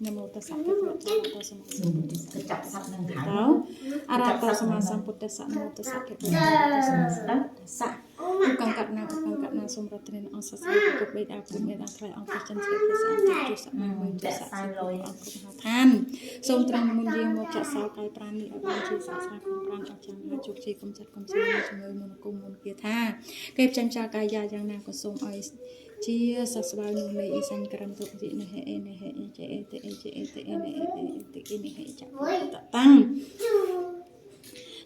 នមោតស្សៈភគវតោអរហន្តសម្មាសម្ពុទ្ធស្សៈ ទៅចាប់សត្វនឹងថៅ តោអរហន្តសម្មាសម្ពុទ្ធស្សៈនមោតស្សៈភគវតោអរហន្តសម្មាសម្ពុទ្ធស្សៈឧកង្កណាឧកង្កណាសូមរតនាអង្គសាសនាគ្រប់បេដាពុទ្ធមេដាថ្លៃអង្គព្រះចិនស្រីព្រះស្អាតជុសម័យមួយទស្សៈសិលអង្គគ្រប់មហាឋានសូមត្រង់មុនយាងមកចាក់សោកាយប្រាណនេះឲ្យបានជាសាស្រាក្នុងប្រាណអស្ចារ្យមហាជោគជ័យគុំចាត់គុំជាជំងឺមន្តគុំមន្តគាថាគេផ្ចិញ្ចាកាយាយ៉ាងណាក៏សូមឲ្យជាសះស្បើយនោះនៃអ៊ីសាញ់ក្រមទុយនិហេអេនិហេអេចេអេតេអេចេអេតេអេនេអេអេតេអេនិហេចតតាំង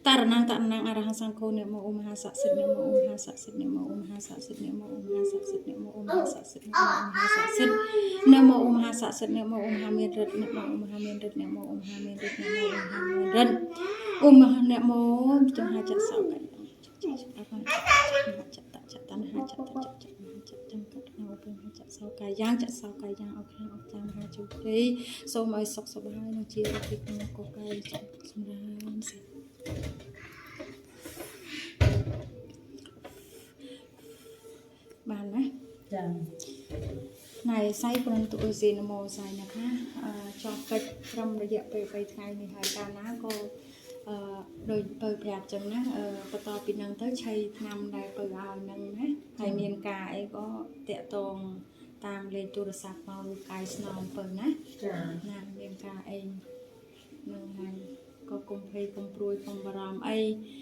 តរណងតរណងអរហសង្ឃោនមោមហាសក្សិទ្ធនមោមហាសក្សិទ្ធនមោមហាសក្សិទ្ធនមោមហាសក្សិទ្ធនមោមហាសក្សិទ្ធនមោមហាសក្សិទ្ធនមោមហាសក្សិទ្ធនមោមហាមានរិទ្ធនមោមហាមានរិទ្ធនមោមហាមានរិទ្ធនមោមហាមានរិទ្ធឧមនមោចង្ហាចសោកយចតចតនហាចតចចចចង្កតណោពមចសោកាយ៉ាងចសោកាយ៉ាងអខាអចាំហាជោគជ័យសូមឲ្យសុខសប្បាយនិងជាអភិក្នុងកកាយសម្រើនសេ បានណា ចា ណៃសៃព្រមទុអ៊ីនមោសៃนะคะអឺចោះកិច្ចត្រឹមរយៈពេល3ថ្ងៃនេះហើយកាលណាក៏អឺដោយពៅប្រាប់ចឹងណាអឺបន្តពីនឹងទៅឆៃឆ្នាំដែលពៅឲ្យនឹងណាហើយមានការអីក៏តាក់ទងតាមលេខទូរស័ព្ទមកឬកាយស្នងពៅណា ចា ណាមានការអីនឹងហើយក៏កុំភ័យកុំព្រួយកុំបារម្ភអី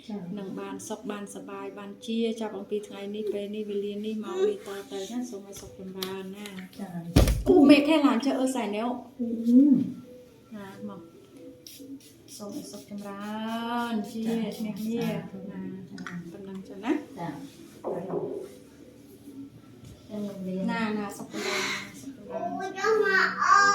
ចា នឹងបានសុខបានសប្បាយបានជាចាប់អំពីថ្ងៃនេះពេលនេះវេលានេះមកនេះតទៅណាសូមឲ្យសុខចម្រើនណា ចា គូមេខែឡានចើអឺសៃណែវ អឺ ណាមកសូមឲ្យសុខចម្រើនជាឈ្នះមាណាប៉ុណ្ណឹងចឹងណា ចាខ្ញុំរៀន ណាណាសុខចម្រើនសុខចម្រើន